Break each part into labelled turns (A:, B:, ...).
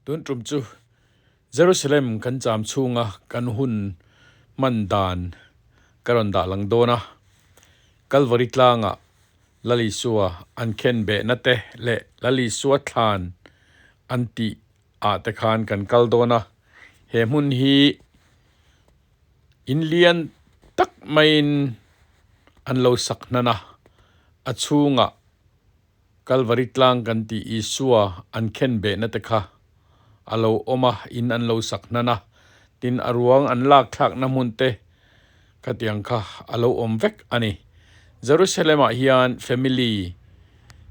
A: Tun tum chu Jerusalem kan cham chhunga kan hun hman dan ka rawn dah lang dawn a. Kalvari tlanga Lal Isua an khen behna te leh Lal Isua thlan an tih ah te khan kan kal dawn a. He hmun hi in lian tak maiin an lo sak hnan a, a chhungah Kalvari tlang kan tih Isua an khen behna te kha a lo awm a, in an lo sak hnan a, tin a ruang an lak thlakna hmun te khatiang kha a lo awm vek a ni. Jerusalem-ah hian family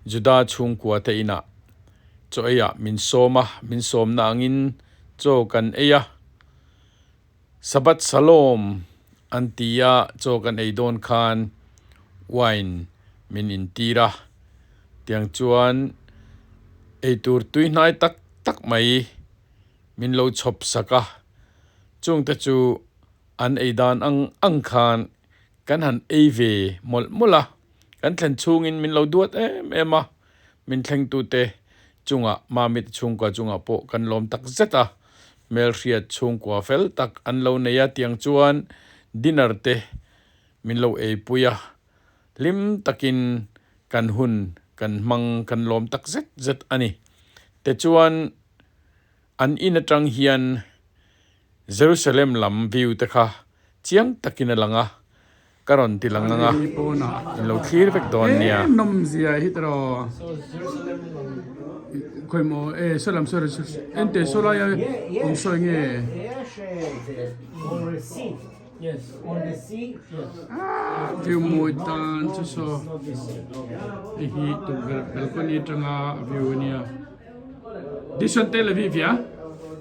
A: Juda chhungkua te inah chaw eiah min sawm a, min sawmna angin chaw kan ei a. Sabbath Shalom an ti a, chaw kan ei dawn khan wine min intir a, tiang chuan eitur tui hnai tak tak mai min lo chhawp sak a, chungte chu an ei dan ang ang khan kan han ei ve mawlh mawlh a, kan thlen chhungin min lo duat em em a, min thlengtute chungah Mamit chhungkua chungah pawh kan lawm tak zet a, hmelhriat chhungkua fel tak an lo nei a tiang chuan dinner te min lo eipui a, hlim takin kan hun kan hmang kan lawm tak zet zet a ni. Tichuan an in atang hian Jerusalem lam view te kha chiang takin a lang a, ka rawn ti lang ang a, in lo thlir vek dawn nia.
B: Nawmzia hi tawh khawi maw e saw lam saw ente saw laia awm sawi nge view mawi tan chu saw hei hi tukverh balcony atanga view ania. This one Tel Aviv, yeah?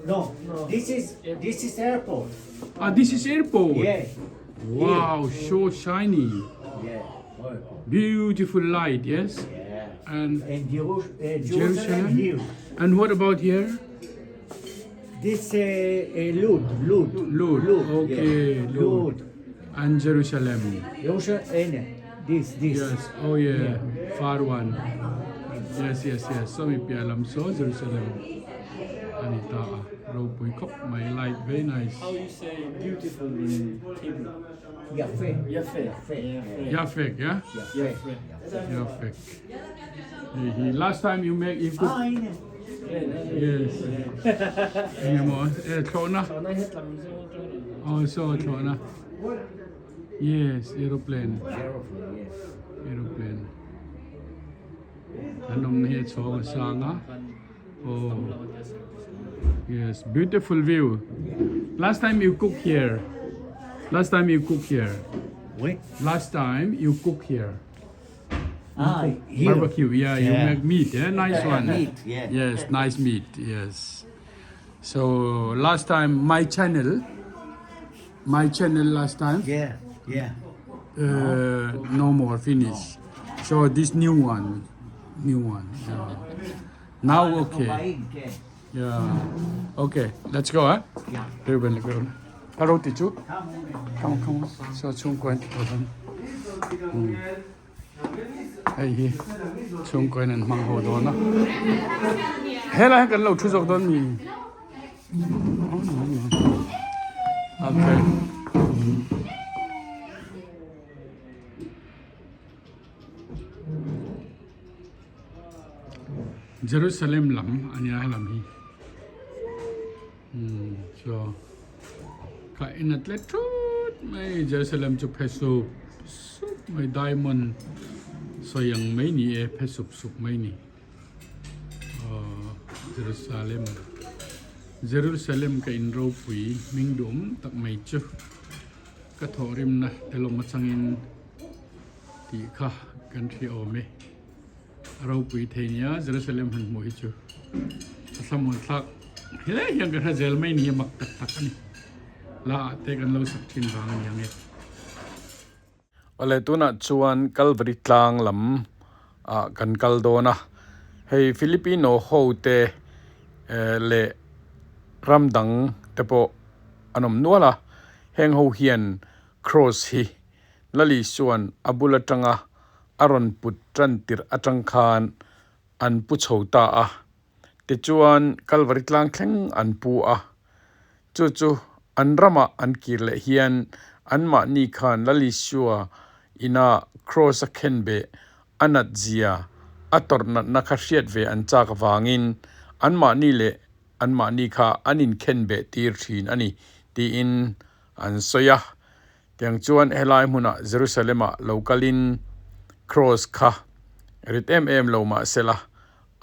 C: No, this is this is airport.
B: Ah, this is airport.
C: Yeah.
B: Wow, so shiny.
C: Yeah. Airport.
B: Beautiful light, yes?
C: Yeah.
B: And
C: And Jerusalem,
B: Jerusalem
C: here.
B: And what about here?
C: This Lud, Lud.
B: Lud.
C: Lud.
B: Okay,
C: yeah.
B: Lud.
C: Lud.
B: And Jerusalem.
C: Jerusalem and this, this.
B: Yes. Oh yeah. Far one. Yes, yes, yes. So mi pialam so Jerusalem. Anita ropui khop mai light very nice.
D: How you say beautiful in Hebrew?
C: Yafe.
D: Yafe.
C: Yafe.
B: Yafek, yeah?
C: Yafe.
B: Yafek. Hei hi last time you make you cook.
C: Ah, ine.
B: Yes. Engemaw eh thlawhna. Oh so thlawhna. Yes, aeroplane.
C: Aeroplane, yes.
B: Aeroplane. An awmna hi a chhawng a sang a. Oh. Yes, beautiful view. Last time you cook here. Last time you cook here.
C: Wait.
B: Last time you cook here.
C: Ah, here.
B: Barbecue, yeah, you
C: Yeah.
B: make meat, yeah, nice one.
C: Meat, yeah.
B: Yes, nice meat, yes. So last time my channel, my channel last time,
C: Yeah, yeah.
B: no more finish. So this new one, new one. Yeah. Now okay. Yeah. Okay, let's go, huh?
C: Yeah.
B: Ruben, go. Hello, teacher. Come on, come on. So chung kwan Hei hi chhungkaw in an hmang ho dawn a helai hian kan lo thu zawk dawn mi okay Jerusalem lam ania helam hi umm so ka en a tle thut mai Jerusalem chu phe sup sup mai diamond sawi ang mai ni e phe sup sup mai ni aww Jerusalem Jerusalem ka in ropui hming duhawm tak mai chu ka thawhrimna telawm atangin tih kha kan hria awm e. A ropui thei nia Jerusalem han hmuh hi chu a thlamuan thlak hle hian ka hre zel mai ni hi mak tak tak a ni. La ah te kan lo sak thin vang a ni ang e.
A: Awle tunah chuan Calvary tlang lam ah kan kal dawn a, hei Filipino ho te leh ram dang te pawh an awm nual a, heng ho hian cross hi Lali chuan a bul atanga a rawn put tan tirh atang khan an pu chho ta a. Tichuan, Kalvari tlang thleng an pu a. Chu chu an ramah an kir leh hian anmahni khan Lal Isua ina Kraws a khenbeh a nat zia, a tawrh natna kha hriat ve an chak avangin anmahni leh anmahni kha an inkhenbeh tir thin a ni tiin an sawi a. Tiang chuan helai hmunah Jerusalem-ah lo kalin Kraws kha rit em em lo mah sela,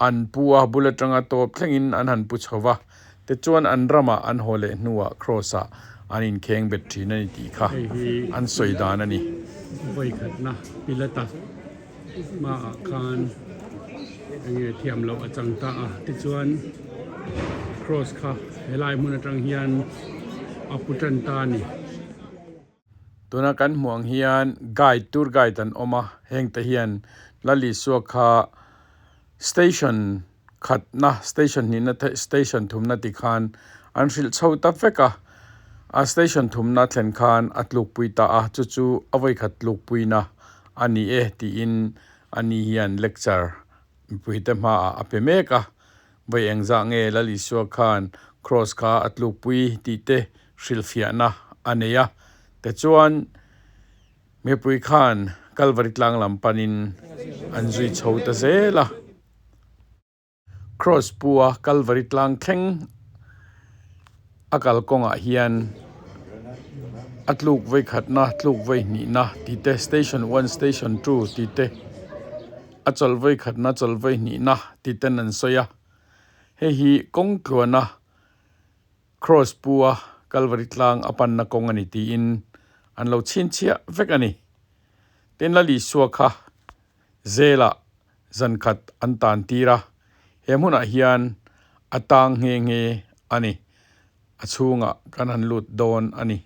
A: an pu a bul atanga tawp thlengin an han pu chho va, tichuan an ramah an haw leh hnuah Kraws-ah an inkheng bet thin a ni tih kha an sawi dan a ni.
B: Vawikhatna Pilata hmaah khan enge thiam loh a chang ta a, tichuan Kraws kha helai hmun atang hian a pu tan ta a ni.
A: Tuna kan hmuh ang hian guide, tour guide an awm a, hengte hian Lal Isua kha station khatna, station hnihna te station thumna ti khan an hrilh chho ta vek a, a station thumna thlen khan a tlukpui ta a, chu chu a vawikhat tlukpuina a ni e tiin ani hian lecture mipuite hmaah a pe mek a. Vawi engzah nge Lal Isua khan Kraws kha a tlukpui tih te hrilhfiahna a nei a, tichuan mipui khan Kalvari tlang lam panin an zui chho ta zel a. Kraws pua Kalvari tlang thleng a kalkawngah hian a tluk vawi khatna, tluk vawi hnihna tih te, station one, station two tih te, a chawlh vawi khatna, chawlh vawi hnihna tih ten an sawi a. Hei hi kawng tluana Kraws pua Kalvari tlang a panna kawng a ni tiin an lo chhinchhiah vek a ni. Tin Lal Isua kha zelah zan khat an tan tir a, he hmunah hian a tang nghe nghe a ni. A chhungah kan han lut dawn a ni.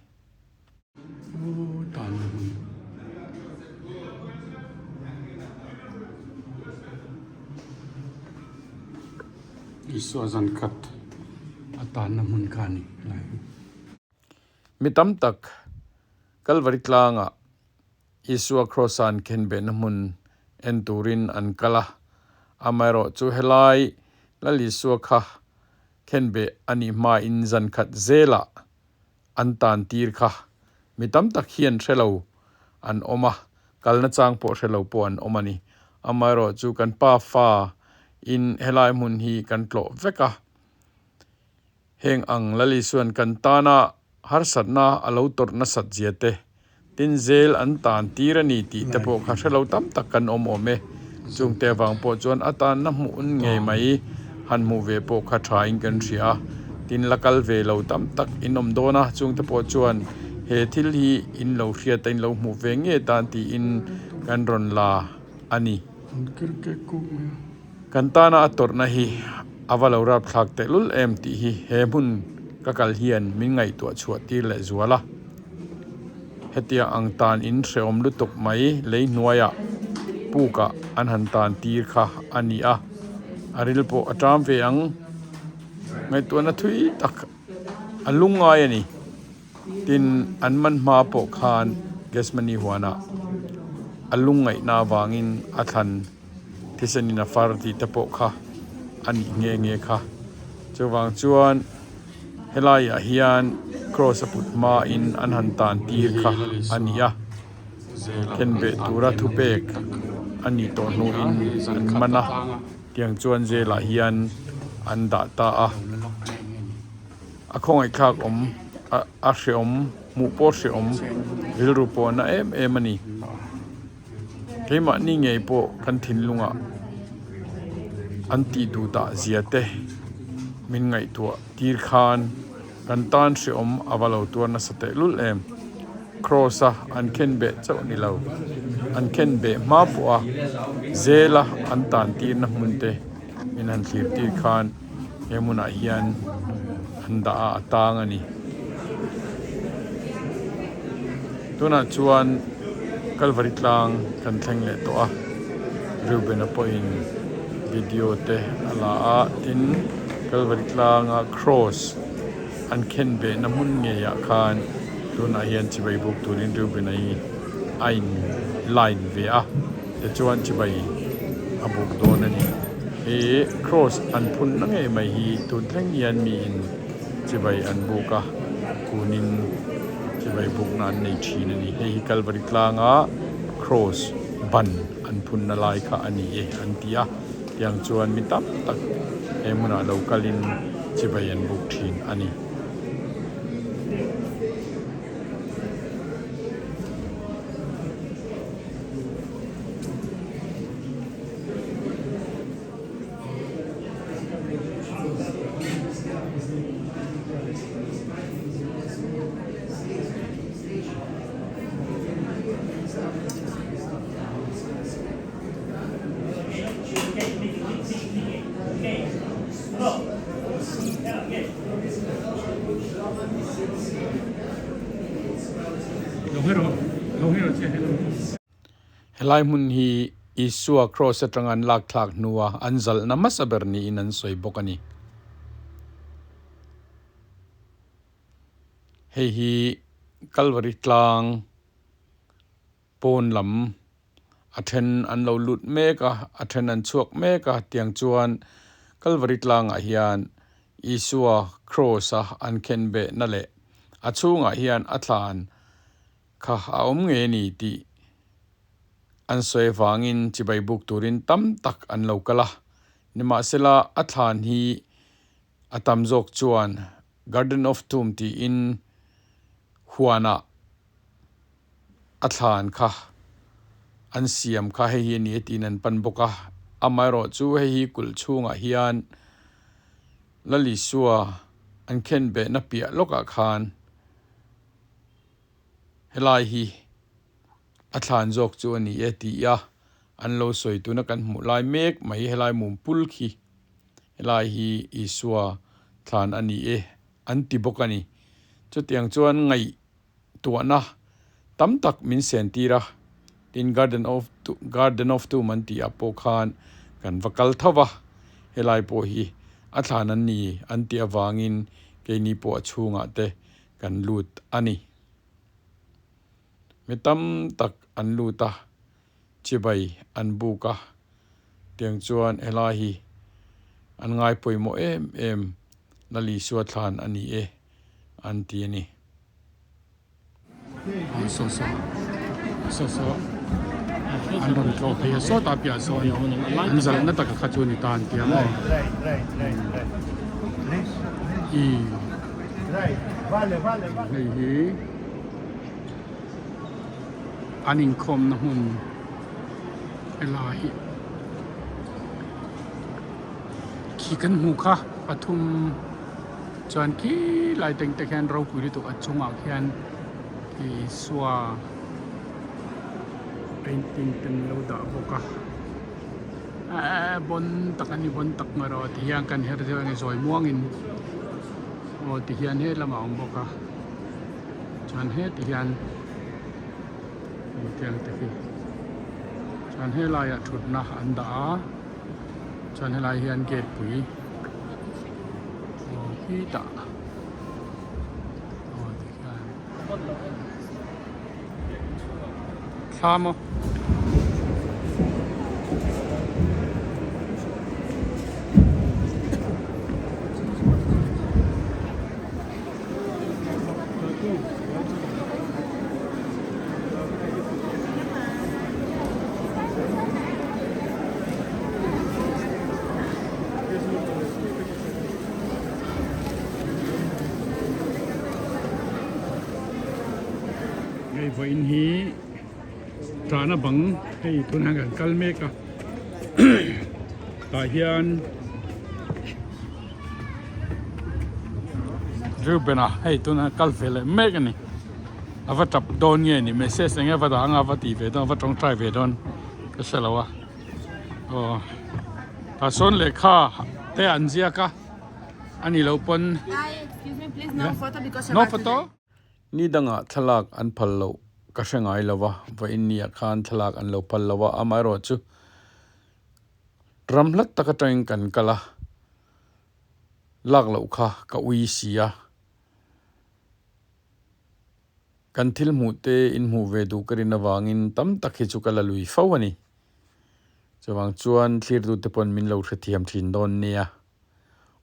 B: Isua zan khat a tanna hmun kha a ni lai hi.
A: Mi tam tak Kalvari tlangah Isua Krawsa'n khenbehna hmun en turin an kal a, amaherawh chu helai Lal Isua kha khenbeh a nih hmain zan khat zelah an tan tir kha mi tam tak hian hre lo an awm a, kalna chang pawh hre lo pawh an awm a ni. Amaherawh chu kan pa fa in helai hmun hi kan tlawh vek a, heng ang Lal Isua'n kan tana harsatna a lo tawrh nasat zia te, tin zel an tan tir a ni tih te pawh kha hre lo tam tak kan awm awm e. Chungte avang pawh chuan a tanna hmuh ngei mai han hmuh ve pawh kha tha in kan hria a, tin la kal ve lo tam tak in awm dawn a, chungte pawh chuan he thil hi in lo hriat a in lo hmuh ve nge tan tiin kan rawn la a ni. Kan tana a tawrhna hi a va lo rapthlak tehlul em tih hi he hmun ka kal hian min ngaihtuah chhuah tir leh zual a. Hetiang ang tan in hrehawm lutuk mai lei hnuaiah pukah an han tan tir kha a ni a, a ril pawh a ṭam ve ang. Ngaihtuahna thui tak a lungngai a ni. Tin, an man hma pawh khan Gethsemane huanah a lungngaihna avangin a thlan thisenin a far tih te pawh kha a nih nghe nghe kha. Chuvang chuan helaiah hian Kraws a put hmain an han tan tir kha a ni a, khenbeh tura thupek a nih tawh hnuin an man a, tiang chuan zelah hian an dah ta a. A khawngaihthlak awm, a hreawm, hmuh pawh hreawm, rilru pawh a na em em a ni. Keimahni ngei pawh kan thinlungah an tih duh dah zia te min ngaihtuah tir khan kan tan hreawm a va lo tuar nasa tehlul em. Kraws a an khen beh chauh ni lo, an khen beh hma pawh a zela an tan tirna hmun te min han thlir tir khan he hmunah hian an dah a, a tang a ni. Tunah chuan Kalvari tlang kan thleng leh tawh a, Reuben-a pawhin video te a la a, tin Kalvari tlanga cross an khen behna hmun ngeiah khan tunah hian chibai buk turin Reuben-a hi a in line ve a, tichuan chibai a buk dawn a ni. He cross an phun na ngei mai hi tun thleng hian miin chibai an buk a, kunin chibai bukna an nei thin a ni. Hei hi Kalvari tlanga cross ban an phunna lai kha a ni e an ti a, tiang chuan mi tam tak he hmunah lo kalin chibai an buk thin a ni. Helai hmun hi Isua Kraws atanga an lak thlak hnua an zalhna hmasa ber niin an sawi bawk a ni. Hei hi Kalvari tlang pawn lam a then an lo lut mek a, a then an chhuak mek a tiang chuan Kalvari tlangah hian Isua Kraws a an khenbehna leh a chhungah hian a thlan kha a awm ngei a ni tih an sawi avangin chibai buk turin tam tak an lo kal a. Nimahsela a thlan hi a tam zawk chuan Garden of Tomb tiin huanah a thlan kha an siam kha hei hi a ni a tiin an pan bawk a. Amaherawh chu hei hi kulh chhungah hian Lalisua an khenbehna piah lawkah khan Helai hi a thlan zawk chu a ni e tih a an lo sawi tuna kan hmuh lai mek mai helai mumpul khi helai hi Isua thlan a ni e an ti bawk a ni. Chutiang chuan ngaihtuahna tam tak min sen tir a, tin Garden of Garden of Tomb an tih ah pawh khan kan va kal tho va, helai pawh hi a thlan an ni an tih avangin keini pawh a chhungah te kan lut a ni. Mi tam tak an lut a, chibai an buk a, tiang chuan helai hi an ngai pawimawh em em Lalisua thlan a ni e an ti a ni.
B: Saw saw saw saw an rawn tlawh phei a sawtah piah sawn an zalhna taka kha chu a ni ta an ti a maw. Hei hi an inkhawmna hmun helai khi kan hmuh kha pathum chuan khi lai teng te khian ropui lutuk a chungah khian Isua painting te an lo dah bawk a. Ehh bawn tak a ni bawn tak mai rawh ti hian kan her deuh a ni zawi muangin aw ti hian he lamah a awm bawk a chuan heti hian tiang te khi chuan helaiah thutna an dah a chuan helai hian gate pui aw khitah aw ti khian thla maw. Hei vawiin hi tahna bang hei tunah kan kal mek a tah hian Reuben a hei tunah kal ve leh mek a ni a va tap dawn nge ni message eng nge va dah anga va tih ve dawn va tawngtai ve dawn ka hre lo a aw tah sawn lehkha te an ziak a a ni loh pawn no photo.
A: Ni dangah thlalak an phal loh ka hre ngai lo va, vawiin niah khan thlalak an lo phal lo a, amaherawhchu ram hlat tak atangin kan kal a, lak loh kha ka ui si a. Kan thil hmuh te in hmuh ve duh ka rin avangin tam tak hi chu ka la lui fo a ni. Chuvang chuan thlirtute pawn min lo hrethiam thin dawn nia.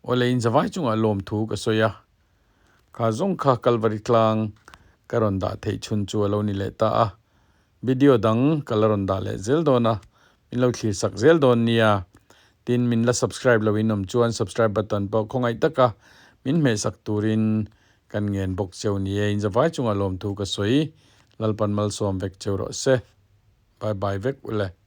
A: Awle in zavai chungah lawmthu ka sawi a. Kha zawng kha Kalvari tlang ka rawn dah theih chhun chu a lo ni leh ta a. Video dang ka la rawn dah leh zel dawn a, min lo thlir sak zel dawn nia. Tin, min la subscribe lo in awm chuan subscribe button pawh khawngaih taka min hmeh sak turin kan ngen bawk cheu ni e. In zavai chungah lawmthu ka sawi. Lalpan malsawm vek cheu rawh se. Bye bye vek ule.